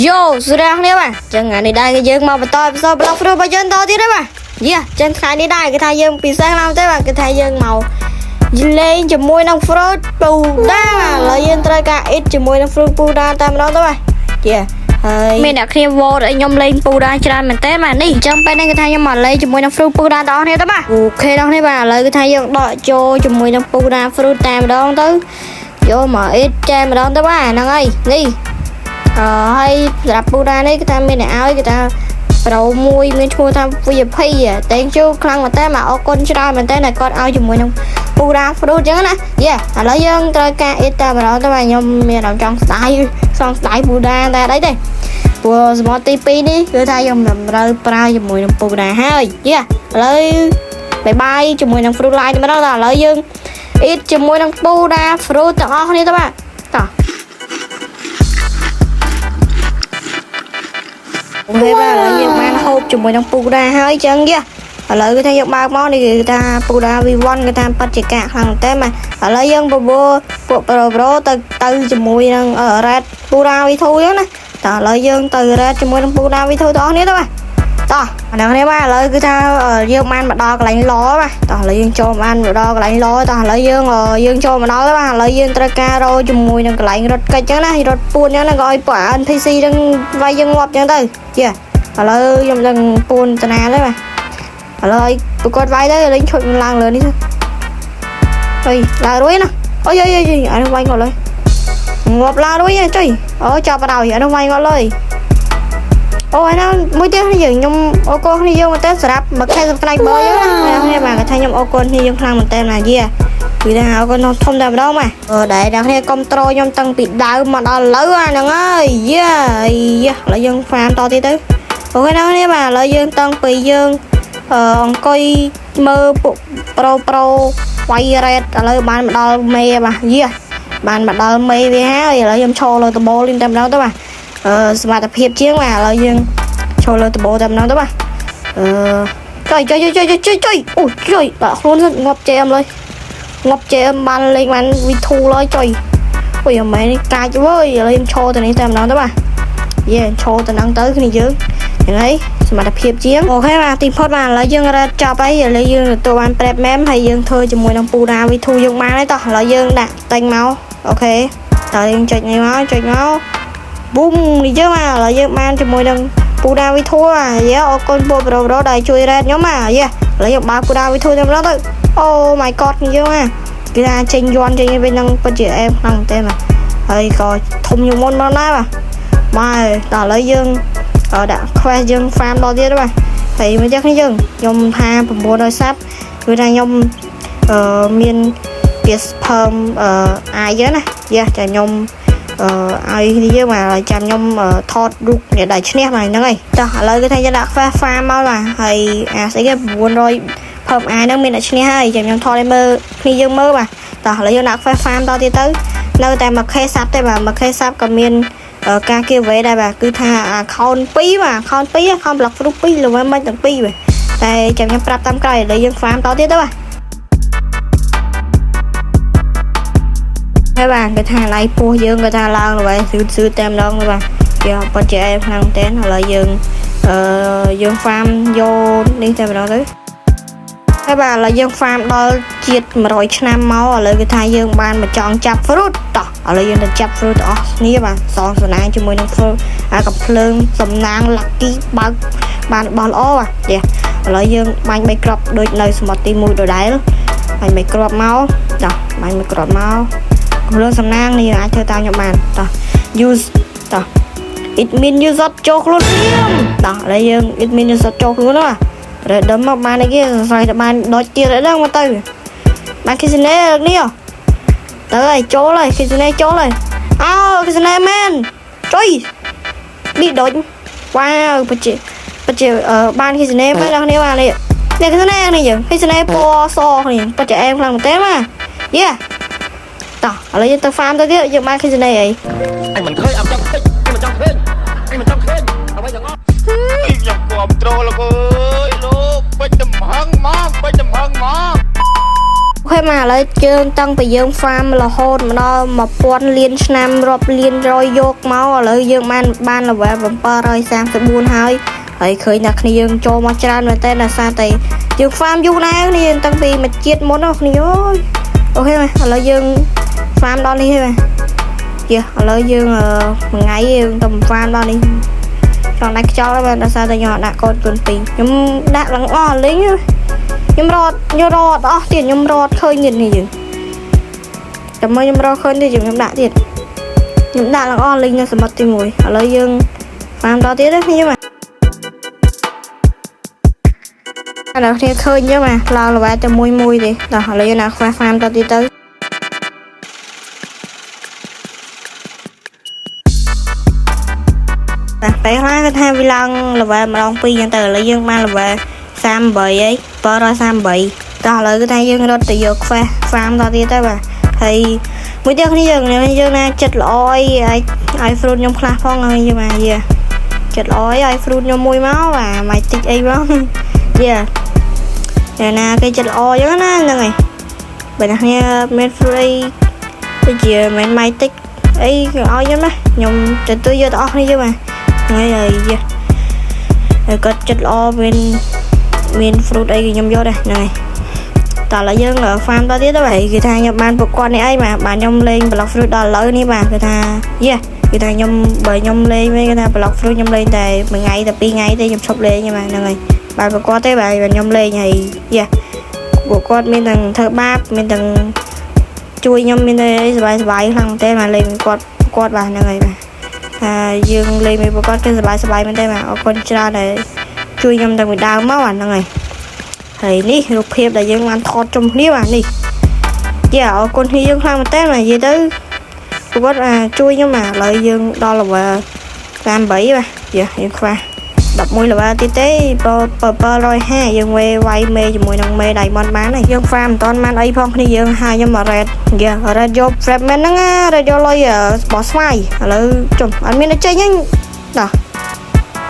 យោសុរាគ្នាបាទចឹងថ្ងៃនេះដែរគឺយើងមកបន្ត episode Blox Fruit របស់យើងតទៀតហើយបាទយាចឹងថ្ងៃនេះដែរគឺថាយើងពិសេសឡើងទេបាទគឺថាយើងមកលេងជាមួយនឹង Fruit ពូដាបាទឥឡូវយើងត្រូវការ eat ជាមួយនឹង Fruit ពូដាតែម្ដងទៅបាទយាហើយមានអ្នកគ្នា vote ឲ្យខ្ញុំលេងពូដាច្រើនមែនតើបាទនេះអញ្ចឹងពេលនេះគឺថាខ្ញុំមកលេងជាមួយនឹង Fruit ពូដាទាំងអស់គ្នាទៅបាទ OK ដល់គ្នាបាទឥឡូវគឺថាយើងដកចូលជាមួយនឹងពូដា Fruit តែម្ដងទៅយកមក eat តែម្ដងទៅបាទហ្នឹងហើយនេះ អឺហើយសម្រាប់ពូដានេះគឺថាមានអ្នកឲ្យគឺថាប្រូមួយមានឈ្មោះថា VIP thank you ខ្លាំងមែនតើមកអរគុណច្រើនមែនតើដែលគាត់ឲ្យជាមួយនឹងពូដា fruit អញ្ចឹងណាយេឥឡូវយើងត្រូវការអ៊ីតែម្ដងទៅបាទខ្ញុំមានអារម្មណ៍ចង់ស្ដាយសងស្ដាយពូដាតែអីទេព្រោះសមុទ្រទី2នេះគឺថាខ្ញុំតម្រូវប្រើជាមួយនឹងពូដាហើយយេឥឡូវ bye bye ជាមួយនឹង fruit line តែម្ដងដល់ឥឡូវយើងអ៊ីតជាមួយនឹងពូដា fruit ទាំងអស់គ្នាទៅបាទតោះ OK បាទឥឡូវយើងបានហូបជាមួយនឹងពូដាហើយចឹងយ៉ាឥឡូវគឺថាយើងបើកមកនេះគឺថាពូដា V1 គឺថាប៉ាត់ជាកាក់ខ្លាំងតែមកឥឡូវយើងបបួលពួក pro pro ទៅទៅជាមួយនឹង Red ពូដា V2 ចឹងណាតើឥឡូវយើងទៅ Red ជាមួយនឹងពូដា V2 ទាំងអស់គ្នាទៅបាទតោះអាហ្នឹងនេះបាទឥឡូវគឺថាយើងបានមកដល់កន្លែងឡបាទតោះឥឡូវយើងចូលបានមកដល់កន្លែងឡតោះឥឡូវយើងយើងចូលមកដល់ហើយបាទឥឡូវយើងត្រូវការរកជាមួយនឹងកន្លែងរត់កិច្ចចឹងណារត់ពួនចឹងណាក៏ឲ្យពួក NPC ហ្នឹងវាយយើងងាប់ចឹងទៅយេឥឡូវខ្ញុំនឹងពួនតាណាទេបាទឥឡូវឲ្យប្រកួតវាយទៅលេងឈុតឡើងលើនេះទៅអុយឡើងរួយណាអុយអុយអុយអានោះវាយងាប់លើងាប់ឡើងរួយចុយអូចាប់បណ្ដោយអានោះវាយងាប់លើអូហើយណាមួយទៀតគ្នាយើងខ្ញុំអរគុណគ្នាយើងមែនតើសម្រាប់មួយខែ subscriber យើងណាគ្នាបាទគាត់ថាខ្ញុំអរគុណគ្នាយើងខ្លាំងមែនតើណាយាគឺថាអរគុណធំតែម្ដងបាទអឺដែលអ្នកគ្នាគ្រប់ត្រូលខ្ញុំតាំងពីដើមមកដល់ឥឡូវអាហ្នឹងហើយយាយាឥឡូវយើង farm តទៀតទៅ OK ណាគ្នាបាទឥឡូវយើងតាំងពីយើងអឺអង្គុយមើលពួក pro pro វាយ raid ឥឡូវបានមកដល់មេបាទយាបានមកដល់មេវាហើយឥឡូវខ្ញុំឈរលើដបូលនេះតែម្ដងទៅបាទអឺសមត្ថភាពជាងបាទឥឡូវយើងឈរលើដបូលតែម្ដងទៅបាទអឺចុយចុយចុយចុយចុយចុយអូចុយដាក់ខ្លួនសិនងាប់ជែមលើងាប់ជែមបានលេងបានវិធូលើចុយអូយអមែននេះកាចវើយឥឡូវខ្ញុំឈរទៅនេះតែម្ដងទៅបាទយេឈរទៅនឹងទៅគ្នាយើងហ្នឹងហើយសមត្ថភាពជាង OK បាទទីផុតបាទឥឡូវយើងរត់ចប់ហើយឥឡូវយើងទទួលបាន prep mem ហើយយើងធ្វើជាមួយនឹងពូដា V2 យើងបានហើយតោះឥឡូវយើងដាក់តែញមក OK តើយើងចុចនេះមកចុចមកប៊ុំនេះយើងបាទឥឡូវយើងបានជាមួយនឹងពូដា V2 បាទយេអរគុណពូ bro bro ដែលជួយ raid ខ្ញុំបាទយេឥឡូវយើងបើកពូដា V2 តែម្ដងទៅអូ my god នេះយើងបាទគេថាចេញយន់ចេញវិញនឹងពិតជាអែមខ្លាំងមែនទេបាទហើយក៏ធំជាងមុនមកដែរបាទបាទដល់ឥឡូវយើងដាក់ quest យើង farm ដល់ទៀតបាទហើយមកចឹងគ្នាយើងខ្ញុំថា900 sub គឺថាខ្ញុំអឺមានវាភើមអឺអាយចឹងណាយ៉ាចាខ្ញុំអឺឲ្យគ្នាយើងបាទចាំខ្ញុំថតរូបអ្នកដែលឈ្នះបាទហ្នឹងហើយតោះឥឡូវគឺថាយើងដាក់ quest farm មកបាទហើយអាស្អីគេ900ភើមអាយហ្នឹងមានអ្នកឈ្នះហើយចាំខ្ញុំថតឲ្យមើលគ្នាយើងមើលបាទតោះឥឡូវយើងដាក់ quest farm តទៀតទៅនៅតែ 1K sub ទេបាទ 1K sub ក៏មានការគេវេដែរបាទគឺថា account 2បាទ account 2 account Blox Fruit 2ល្មិនទាំងពីរបាទតែចាំខ្ញុំប្រាប់តាមក្រោយឥឡូវយើង farm តទៀតទៅបាទហើយបាទគេថាឡៃពោះយើងគេថាឡើងល្បីស៊ឺស៊ឺតែម្ដងទៅបាទគេពិតជាអែមខ្លាំងមែនទែនឥឡូវយើងអឺយើង farm យកនេះតែម្ដងទៅហើយបាទឥឡូវយើង farm ដល់ជាតិ100ឆ្នាំមកឥឡូវគឺថាយើងបានមកចង់ចាប់ fruit តោះឥឡូវយើងទៅចាប់ fruit ទាំងអស់គ្នាបាទសងសំណាងជាមួយនឹង fruit អាកំភ្លើងសំណាង lucky បើកបានរបស់ល្អបាទយេឥឡូវយើងបាញ់3គ្រាប់ដូចនៅសមុទ្រទី1ដដែលបាញ់3គ្រាប់មកតោះបាញ់3គ្រាប់មកកំភ្លើងសំណាងនេះអាចធ្វើតាមខ្ញុំបានតោះ use តោះ it mean use អត់ចូលខ្លួនភ្លាមតោះឥឡូវយើង it mean use អត់ចូលខ្លួនណា random មកបានអីគេសរសៃទៅបានដូចទៀតអីហ្នឹងមកទៅបានគិសនេនេះទៅហើយចូលហើយគិសនេចូលហើយអោគិសនេមែនចុយនេះដូចវ៉ាវបច្ចេបច្ចេបានគិសនេមែនដល់គ្នាបាទនេះនេះគិសនេនេះយើងគិសនេពណ៌សគ្នាបច្ចេអែមខ្លាំងមែនទេបាទយេតោះឥឡូវយើងទៅ farm ទៅទៀតយើងបានគិសនេអី អញមិនឃើញអត់ចង់ឃើញអញមិនចង់ឃើញអញមិនចង់ឃើញអ្វីទាំងអស់ ខ្ញុំគ្រប់ត្រូលលោកអើយលោកពេញទំហឹងហ្មងពេញទំហឹងហ្មង OK មកឥឡូវយើងតាំងពីយើង farm រហូតមកដល់1000លានឆ្នាំរាប់លានរយយកមកឥឡូវយើងបានបាន level 734ហើយហើយឃើញថាគ្នាយើងចូលមកច្រើនមែនតើដោយសារតែយើង farm យូរណាស់គ្នាយើងតាំងពីមួយជាតិមុនហ៎គ្នាអើយ OK មកឥឡូវយើង farm ដល់នេះហើយបាទយេឥឡូវយើងមួយថ្ងៃយើងទៅ farm ដល់នេះចង់ដាច់ខ្យល់ហើយបាទដោយសារតែខ្ញុំអត់ដាក់កូនគុណពីរខ្ញុំដាក់ឡើងអស់លេងខ្ញុំរត់ខ្ញុំរត់អស់ទៀតខ្ញុំរត់ឃើញទៀតនេះយើងតែមកខ្ញុំរកឃើញទៀតខ្ញុំដាក់ទៀតខ្ញុំដាក់ឡើងអស់លេងនៅសមុទ្រទី1ឥឡូវយើង farm ដល់ទៀតខ្ញុំបាទឥឡូវគ្នាឃើញចឹងបាទឡើង level តែមួយមួយទេដល់ឥឡូវយើងដាក់ខ្វះ farm តទៀតទៅ តែពេលខ្លះគាត់ថាវាឡើង level ម្ដងពីរចឹងទៅឥឡូវយើងបាន level 38អី738តោះឥឡូវគឺថាយើងរត់ទៅយក quest farm តទៀតទៅបាទហើយមួយទៀតគ្នាយើងយើងណាចិត្តល្អអីឲ្យឲ្យ fruit ខ្ញុំខ្លះផងហើយយើងបាទយាចិត្តល្អអីឲ្យ fruit ខ្ញុំមួយមកបាទមកតិចអីមកយាតែណាគេចិត្តល្អចឹងណាហ្នឹងហើយបើអ្នកគ្នាមាន fruit អីដូចជាមិនម៉ៃតិចអីគេឲ្យខ្ញុំណាខ្ញុំទទួលយកទាំងអស់គ្នាយើងបាទហ្នឹងហើយហើយហើយគាត់ចិត្តល្អមានមាន fruit អីខ្ញុំយកដែរហ្នឹងហើយតោះឥឡូវយើង farm តទៀតទៅបាទគេថាខ្ញុំបានប្រកួតនេះអីបាទបាទខ្ញុំលេង Blox Fruit ដល់ឥឡូវនេះបាទគេថាយេគេថាខ្ញុំបើខ្ញុំលេងវិញគេថា Blox Fruit ខ្ញុំលេងតែមួយថ្ងៃតែពីរថ្ងៃទេខ្ញុំឈប់លេងហ្នឹងបាទហ្នឹងហើយបាទប្រកួតទេបាទខ្ញុំលេងហើយយេពួកគាត់មានទាំងធ្វើបាបមានទាំងជួយខ្ញុំមានតែអីសบายសบายខ្លាំងមែនទេបាទលេងគាត់គាត់បាទហ្នឹងហើយបាទថាយើងលេងមួយប្រកបគឺសบายសบายមែនទេបាទអរគុណច្រើនដែលជួយខ្ញុំតាំងពីដើមមកបាទហ្នឹងហើយហើយនេះរូបភាពដែលយើងបានថតជុំគ្នាបាទនេះយ៉ាអរគុណគ្នាយើងខ្លាំងមែនទេបាទនិយាយទៅប្រកបអាជួយខ្ញុំបាទឥឡូវយើងដល់ level 38បាទយ៉ាយើងខ្វះ11 level ទៀតទេ750យើងវេវាយមេជាមួយនឹងមេ Diamond បានហើយយើង farm មិនតាន់បានអីផងគ្នាយើងហើយខ្ញុំមក raid យ៉ា raid យក fragment ហ្នឹងណា raid យកលុយបោះស្វាយឥឡូវជុំអត់មានតែចេញហ្នឹងដោះ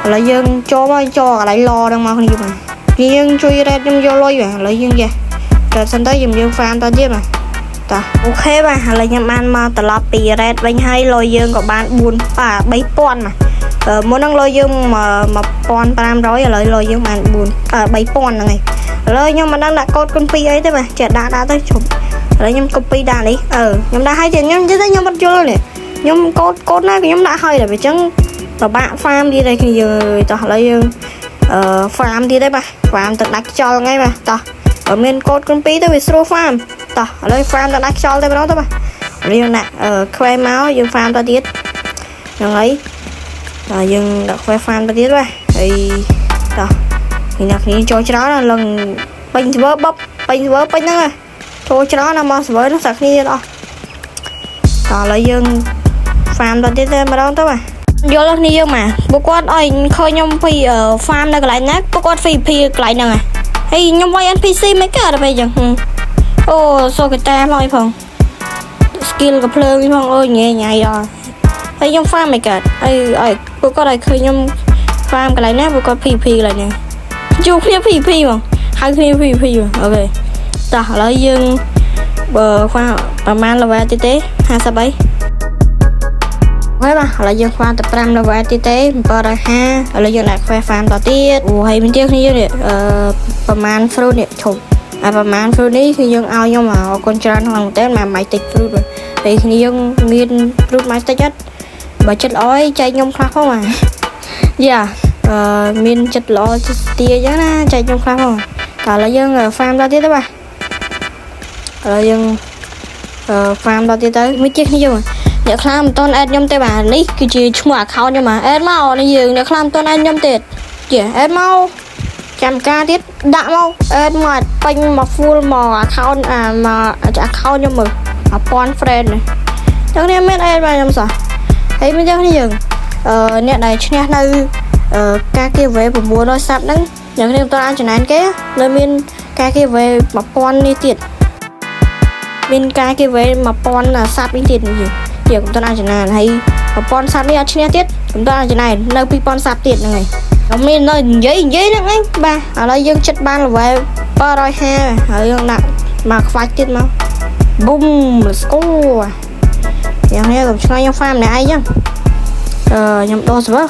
ឥឡូវយើងចូលមកចូលកន្លែងឡហ្នឹងមកគ្នាបាទយើងជួយ raid ខ្ញុំយកលុយបាទឥឡូវយើងយ៉ា raid សិនទៅយើងយើង farm តទៀតបាទតោះ OK បាទឥឡូវខ្ញុំបានមកត្រឡប់ពី raid វិញហើយលុយយើងក៏បាន4បាទ3000បាទអឺមុនហ្នឹងលុយយើង1500ឥឡូវលុយយើងបាន4 3000ហ្នឹងហើយឥឡូវខ្ញុំមិនដឹងដាក់កូដគុណ2អីទេបាទចេះដាក់ដាក់ទៅជប់ឥឡូវខ្ញុំ copy ដាក់នេះអឺខ្ញុំដាក់ឲ្យទៀតខ្ញុំនិយាយទៅខ្ញុំអត់យល់នេះខ្ញុំកូដកូដណាខ្ញុំដាក់ឲ្យតែអញ្ចឹងពិបាក farm ទៀតហើយគ្នាយើងអើយតោះឥឡូវយើងអឺ farm ទៀតហើយបាទ farm ទៅដាច់ខ្យល់ហ្នឹងហើយបាទតោះបើមានកូដគុណ2ទៅវាស្រួល farm តោះឥឡូវ farm ទៅដាច់ខ្យល់ទៅម្ដងទៅបាទយើងដាក់អឺខ្វែមកយើង farm ទៅទៀតហ្នឹងហើយដល់យើងដាក់ខ្វែ farm ទៅទៀតបាទហើយតោះនេះអ្នកគ្នាចូលច្រើនណាស់ឡើងពេញ server បបពេញ server ពេញហ្នឹងចូលច្រើនណាស់មក server ហ្នឹងសាក់គ្នាអស់តោះឥឡូវយើង farm ទៅទៀតតែម្ដងទៅបាទយល់គ្នាយើងមកពួកគាត់ឲ្យឃើញខ្ញុំពី farm នៅកន្លែងណាពួកគាត់ PVP កន្លែងហ្នឹងហើយខ្ញុំវាយ NPC មិនកើតទៅពេលអញ្ចឹងអូសូកតាមកអីផង skill ក៏ភ្លើងផងអូយញ៉ៃញ៉ៃដល់ហើយខ្ញុំ farm មិនកើតហើយឲ្យពួកគាត់ឲ្យឃើញខ្ញុំ farm កន្លែងណាពួកគាត់ PVP កន្លែងហ្នឹងជួបគ្នា PVP ហ្មងហៅគ្នា PVP ហ្មង OK តោះឥឡូវយើងបើខ្វះប្រហែល level ទៀតទេ50អីហើយបាទឥឡូវយើងខ្វះតែ5 level ទៀតទេ750ឥឡូវយើងដាក់ខ្វះ farm តទៀតអូហើយមានទៀតគ្នាយើងនេះអឺប្រហែល fruit នេះឈប់អាប្រហែល fruit នេះគឺយើងឲ្យខ្ញុំអរគុណច្រើនខ្លាំងមែនតើមក mythic fruit ហើយគ្នាយើងមាន fruit mythic អត់បើចិត្តល្អឯងចែកខ្ញុំខ្លះផងបាទយ៉ាអឺមានចិត្តល្អចិត្តស្ទាអញ្ចឹងណាចែកខ្ញុំខ្លះផងតើឥឡូវយើង farm តទៀតទៅបាទឥឡូវយើងអឺ farm តទៀតទៅមួយទៀតគ្នាយើងអ្នកខ្លះមិនតន់ add ខ្ញុំទេបាទនេះគឺជាឈ្មោះ account ខ្ញុំបាទ add មកនេះយើងអ្នកខ្លះមិនតន់ add ខ្ញុំទេជា add មកចាំការទៀតដាក់មក add មកពេញមក full មក account អាមក account ខ្ញុំមើល1000 friend នេះចឹងនេះមាន add មកខ្ញុំសោះហើយមានចឹងនេះយើងអឺអ្នកដែលឈ្នះនៅអឺការគេវេ900 sub ហ្នឹងយ៉ាងនេះមិនតន់អាចចំណែនគេនៅមានការគេវេ1000នេះទៀតមានការគេវេ1000 sub នេះទៀតនេះយើងយើងកុំតន់អាចចំណែនហើយ1000 sub នេះអត់ឈ្នះទៀតកុំតន់អាចចំណែននៅ2000 sub ទៀតហ្នឹងហើយអត់មាននៅនិយាយនិយាយហ្នឹងឯងបាទឥឡូវយើងចិត្តបាន level 750ហើយយើងដាក់ មកខ្វាច់ទៀតមក boom, let's go. យ៉ាងនេះកុំឆ្ងាយខ្ញុំ farm ម្នាក់ឯងចឹងអឺខ្ញុំដូរ server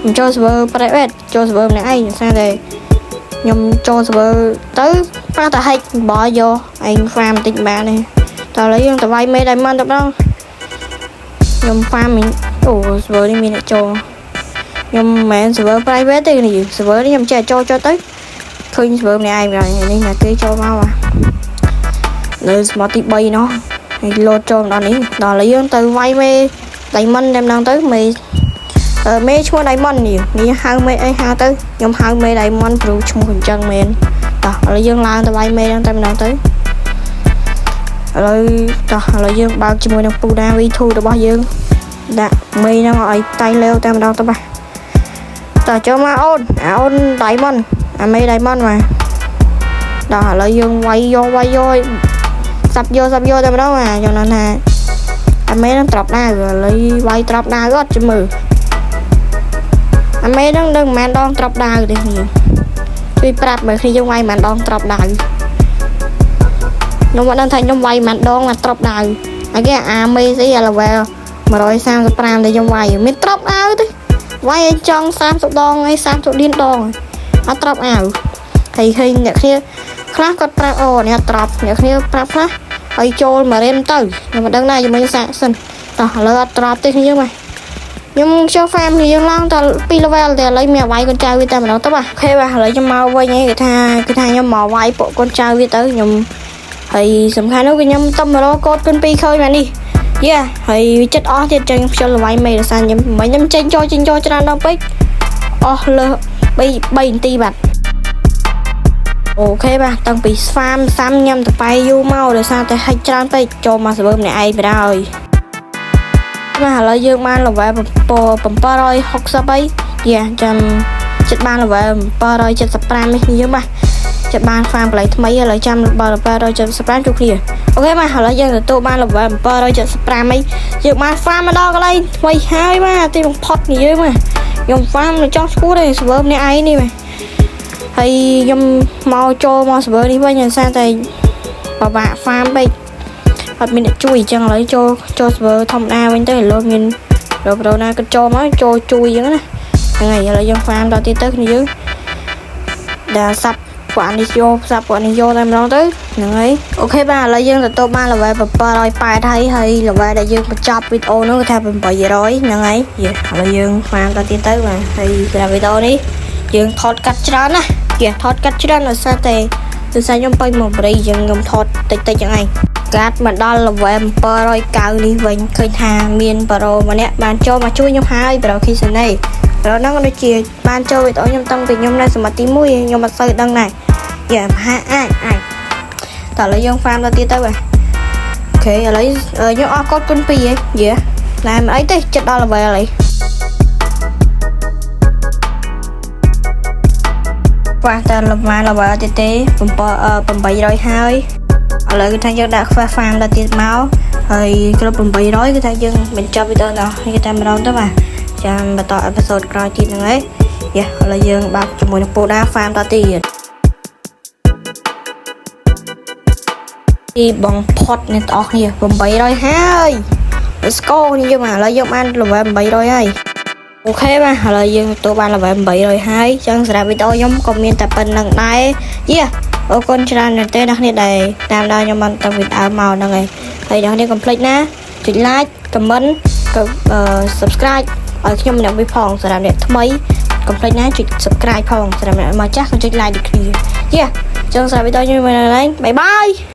ខ្ញុំចូល server private ចូល server ម្នាក់ឯងដោយសារតែខ្ញុំចូល server ទៅប៉ះតែ hack បយកឯង farm បន្តិចបានទេតើឥឡូវយើងទៅវាយមេ diamond ទៅម្ដងខ្ញុំ farm មិញអូ server នេះមានអ្នកចូលខ្ញុំមិនមែន server private ទេនេះ server នេះខ្ញុំចេះចូលចូលទៅឃើញ server ម្នាក់ឯងបាទនេះណាគេចូលមកបាទនៅស្មត់ទី3នោះហើយលោតចូលមកដល់នេះដល់ឥឡូវយើងទៅវាយមេ diamond តែម្ដងទៅមេអឺមេឈ្មោះ diamond នេះនេះហៅមេអីហៅទៅខ្ញុំហៅមេ diamond ព្រោះឈ្មោះអញ្ចឹងមែនតោះឥឡូវយើងឡើងទៅវាយមេហ្នឹងតែម្ដងទៅឥឡូវតោះឥឡូវយើងបើកជាមួយនឹងពូដា V2 របស់យើងដាក់មេហ្នឹងឲ្យតៃលេវតែម្ដងទៅបាទតោះចូលមកអូនអាអូន diamond អាមេ diamond មកដល់ឥឡូវយើងវាយយកវាយយកសាប់យកសាប់យកតែម្ដងអាខ្ញុំថាអាមេហ្នឹង drop ដាវឥឡូវវាយ drop ដាវអត់ចាំមើលអាមេហ្នឹងដឹងមិនមែនដង drop ដាវទេគ្នាជួយប្រាប់មើលគ្នាយើងវាយមិនមែនដង drop ដាវខ្ញុំអត់ដឹងថាខ្ញុំវាយមិនមែនដងមក drop ដាវហើយគេអាមេស្អីអា level 135ដែលខ្ញុំវាយមាន drop អាវទេវាយឲ្យចង់30ដងអី30លានដងអត់ drop អាវហើយឃើញអ្នកគ្នាខ្លះគាត់ប្រាប់អូនេះអត់ drop អ្នកគ្នាប្រាប់ខ្លះហើយចូលមករៀនទៅខ្ញុំមិនដឹងដែរជាមួយសាកសិនតោះឥឡូវអត់ drop ទេគ្នាយើងមកខ្ញុំចូល farm នេះយើងឡើងតែ2 level តែឥឡូវមានវាយកូនចៅវាតែម្ដងទៅបាទ OK បាទឥឡូវខ្ញុំមកវិញឯងគេថាគេថាខ្ញុំមកវាយពួកកូនចៅវាទៅខ្ញុំហើយសំខាន់នោះគឺខ្ញុំតំមករកកូដគុណ2ឃើញបាទនេះយ៉ាហើយវាចិត្តអស់ទៀតចឹងខ្ញុំខ្ជិលវាយមេដោយសារខ្ញុំមិនខ្ញុំចេញចូលចេញចូលច្រើនដងពេកអស់លើស3 3នាទីបាទ OK បាទតាំងពីស្វាមសាំញ៉ាំតប៉ៃយូរមកដោយសារតែហិចច្រើនពេកចូលមក server ម្នាក់ឯងបណ្ដោយបាទឥឡូវយើងបាន level 760អីយ៉ាចាំចិត្តបាន level 775នេះយើងបាទចិត្តបាន farm កន្លែងថ្មីឥឡូវចាំ level 775ជួបគ្នា OK បាទឥឡូវយើងទទួលបាន level 775អីយើងបាន farm មកដល់កន្លែងថ្មីហើយបាទទីបំផុតនេះយើងបាទខ្ញុំ farm នៅចង់ឈួតទេ server ម្នាក់ឯងនេះបាទហើយខ្ញុំមកចូលមក server នេះវិញដោយសារតែពិបាក farm ពេកអត់មានអ្នកជួយអញ្ចឹងឥឡូវចូលចូល server ធម្មតាវិញទៅឥឡូវមានរកប្រូណាក៏ចូលមកចូលជួយអញ្ចឹងណាហ្នឹងហើយឥឡូវយើង farm ដល់ទៀតទៅគ្នាយើងដែលសាប់ពួកអានេះយកសាប់ពួកនេះយកតែម្ដងទៅហ្នឹងហើយ OK បាទឥឡូវយើងទទួលបាន level 780ហើយហើយ level ដែលយើងបញ្ចប់វីដេអូនោះគឺថា800ហ្នឹងហើយយេឥឡូវយើង farm ដល់ទៀតទៅបាទហើយសម្រាប់វីដេអូនេះយើងថតកាត់ច្រើនណាស់គេថតកាត់ច្រើនដោយសារតែដោយសារខ្ញុំពេញមកបរិយយើងខ្ញុំថតតិចតិចចឹងឯងកាត់មកដល់ level 709នេះវិញឃើញថាមានប្រូម្នាក់បានចូលមកជួយខ្ញុំហើយប្រូខីសេនីប្រូហ្នឹងក៏ដូចជាបានចូលវីដេអូខ្ញុំតាំងពីខ្ញុំនៅសមត្ថទី1ខ្ញុំអត់សូវដឹងដែរយ៉ាមហាអាចអាចតោះឥឡូវយើង farm ដល់ទៀតទៅបាទ OK ឥឡូវខ្ញុំអស់កូដគុណ2ហ៎យេតែមិនអីទេចិត្តដល់ level ហើយ ប៉ះតែលម៉ា level ទៀតទេ7 800ហើយឥឡូវគឺថាយើងដាក់ខ្វះ farm ដល់ទៀតមកហើយគ្រប់800គឺថាយើងបញ្ចប់វីដេអូដល់គេតែម្ដងទៅបាទចាំបន្ត episode ក្រោយទៀតហ្នឹងហើយយ៉ាឥឡូវយើងបើកជាមួយនឹងពូដា farm ដល់ទៀតទីបងផុតអ្នកទាំងអស់គ្នា800ហើយ Let's go នេះយើងមកឥឡូវយើងបាន level 800ហើយ OK បាទឥឡូវយើងទទួលបាន level 800ហើយចឹងសម្រាប់វីដេអូខ្ញុំក៏មានតែប៉ុណ្្នឹងដែរយេអរគុណច្រើនមែនទែនអ្នកគ្នាដែលតាមដានខ្ញុំបានតាំងពីដើមមកហ្នឹងហើយហើយអ្នកគ្នាកុំភ្លេចណាចុច like comment ក៏ subscribe ឲ្យខ្ញុំម្នាក់មួយផងសម្រាប់អ្នកថ្មីកុំភ្លេចណាចុច subscribe ផងសម្រាប់អ្នកមកចាស់ក៏ចុច like ដូចគ្នាយេចឹងសម្រាប់វីដេអូខ្ញុំមានតែប៉ុណ្្នឹង bye bye.